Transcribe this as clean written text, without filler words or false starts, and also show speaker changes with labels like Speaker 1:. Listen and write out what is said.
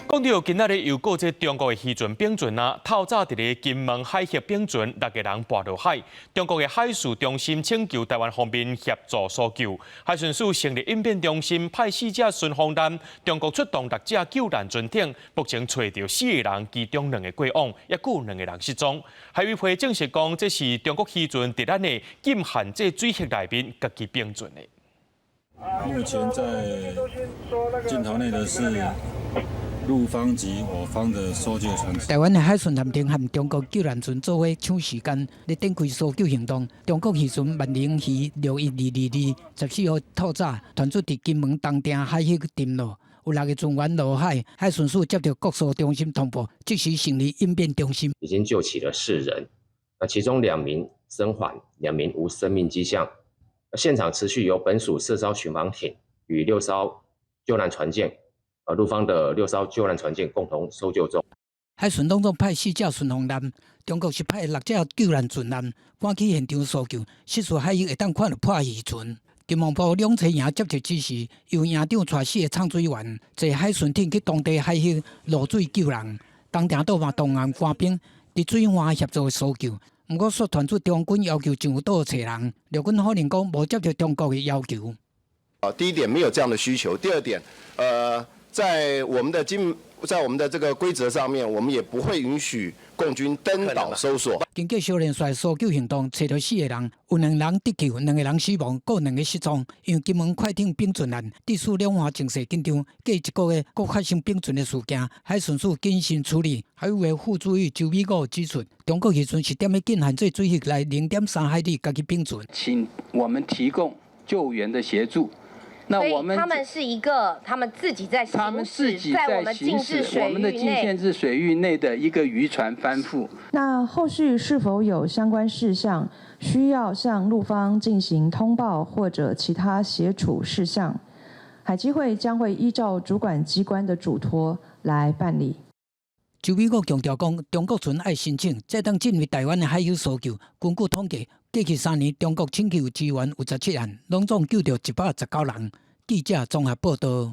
Speaker 1: 講到今仔日又閣這中國的漁船冰船啊，透早佇咧金門海峽冰船六個人跋落海，中國的海事中心請求臺灣方面協助搜救，海巡署成立應變中心，派四隻巡防艦，中國出動六隻救難船艇，目前揣著四個人，其中兩個過往，猶閣有兩個人失蹤。海委會證實講，這是中國漁船佇咱的禁限制水域內面家己冰船的。
Speaker 2: 目前在鏡頭內的是陸方及我方的搜救船隻。
Speaker 3: 臺灣的海巡艦艇和中國救難船做伙搶時間，咧展開搜救行動。中國漁船萬寧漁61222 14號透早傳出佇金門東碇海域沉落，有六個船員落海。海巡署接到國搜中心通報，即時成立應變中心。
Speaker 4: 已經救起了四人，那其中兩名生還，兩名無生命跡象。現場持續由本署四艘巡防艇與六艘救難船艦，陸方的六艘救難船艦共同搜救中。
Speaker 3: 海巡攏總派四隻巡防艦，中國是派六隻救難船艦趕去現場搜救。失事海域會當看著破漁船。國防部兩棲營接到指示，由營長帶四個泅水員坐海巡艇去當地海域落水救人。東碇島嘛動員官兵佇水岸協助搜救。毋過，煞傳出中軍要求上島揣人，陸軍否認講無接到中國的要求。
Speaker 5: 啊，第一點沒有這樣的需求，第二點，在我們的這個規則上面，我們也不會允許共軍登島搜索。
Speaker 3: 經過小連串搜救行動，揣著四個人，有兩人得救，兩個人死亡，閣有兩個失蹤。因為金門快艇冰船案，致使兩岸情勢緊張，過一個月閣發生冰船的事件，海巡署謹慎處理。海委會副主委周美武指出，中國漁船是踮咧禁限制水域內0.3海里，家己冰船。
Speaker 6: 請我們提供救援的協助。那我們
Speaker 7: 他們是一個，他們自己在
Speaker 6: 他們自己
Speaker 7: 在我們禁制水
Speaker 6: 我們的禁限制水域內的一個漁船翻覆。
Speaker 8: 那後續是否有相關事項需要向陸方進行通報或者其他協處事項，海基會將會依照主管機關的囑託來辦理。
Speaker 3: 周美武強調講，中國船愛申請，才當進入臺灣的海域搜救。根據統計，過去3年中國請求支援有17案，攏總救著119人。記者綜合報道。